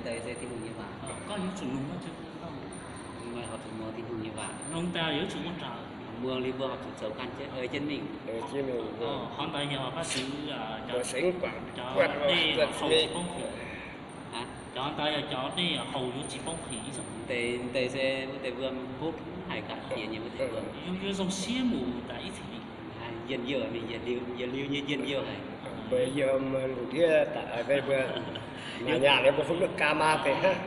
Ntawd xwb Tib Nug Nyiaj Vam. Koj yuav tsum mloog Vajtswv, mloog tas yuav tsum ua raws, mloog li npua hauv tswv txaus kab ceeb meej. Qhov ntawd yog Vajtswv cov dej haus tsis poob qhis, cov ntawd yog cov dej haus yuav tsis poob qhis. Ntes ntes se ua tes vwm pub hais kam tias nyias ua tes vwm. Yus yuav zoo siab mus tas ib txhis li. Yeej yog, yeej yog, yeej yog hais. Yog lus thiab tas vej vwm, mas nyaj li npua hub lwj ka mas tes hab.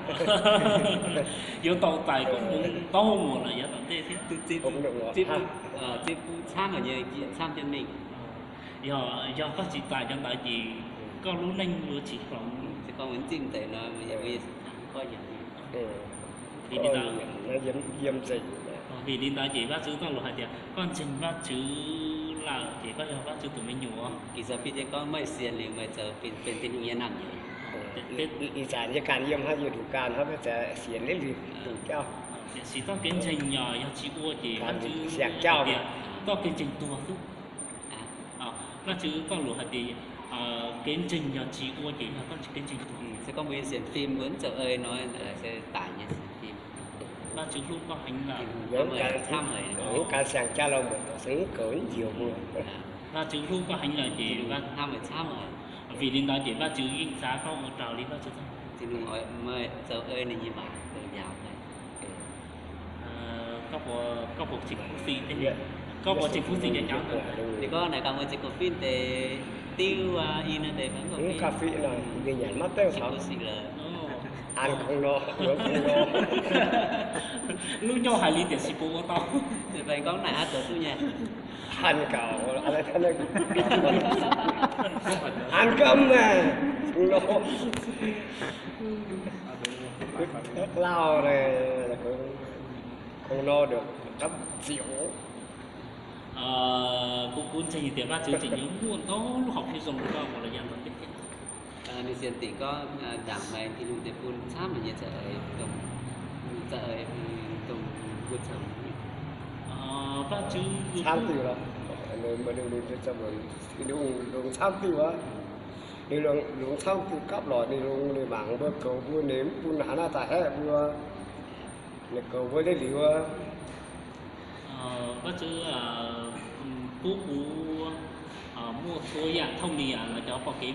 Yuav tau tais koob hmoov ntau mus lawm yav tom ntej thiab. Txij pub txhab mas nyias txhab ceeb meej. Yog, yog koj tsis tais cov ntawd ces koj lub neej yuav tsis hloov. Koj mus txij ntes no, koj yog, vim li ntawd, vim li ntawd ces Vajtswv txoj lus hais tias koj ntseeg Vajtswv lawm ces koj yog Vajtswv tus me nyuam. Kis xav pib tias koj mej xias li mej txawm peb Tib Nug Nyiaj Vam. Ib tsam nyiaj kam yam hab yus tus kam hab peb txawm xias li lwm tus coj. Tiam sis txoj kev ntseeg yog, yog tsis ua ces Vajtswv tias txoj kev ntseeg tuag xwb. Vajtswv txoj lus hais tias kev ntseeg yog tsis ua ces yog txoj kev ntseeg tuag. Xwb koj mus xias fim npua txawm no, Vajtswv hlub koj heev lawm. Vajtswv hlub koj heev lawm ces, vim li ntawd ces Vajtswv yeej xav koj ua raws li Vajtswv txoj. Koj puas tsis khuv xim thiab? Koj puas tsis khuv xim cov cov ntawd? Li koj nais kas mus txiv kaum fij tes, twb ua ib no tes, koj fij no, nws nyam mab teeb tsis khuv xim lawm. An khoom no, khoom no. Lub ncauj hais li tiam sis puas ua tau? Tes pais koj nais ab tawv tub nyag. An kaum, an kaum mas, khoom no. Lauj, khoom no được cắm triệu. Kuv, kuv ntseeg tias Vajtswv tseem yuav muaj ntau lub hom phiaj zoo rau koj mus los yav tom ntej thiab. Nws xias tim koj dam mais Tib Nug tes pun txhab mas nyias txawm, txawm, txawm pun txhab. Vajtswv txhab twg los, nws, nws, nws txhab twg, nws, nws txhab twg kab los nws, nws mam npua kaus npua nws pun hav na tas hab npua, nws kaus npua dej lwm ua. Vajtswv pub kuv muaj txhua yam thooj li los cov pom kev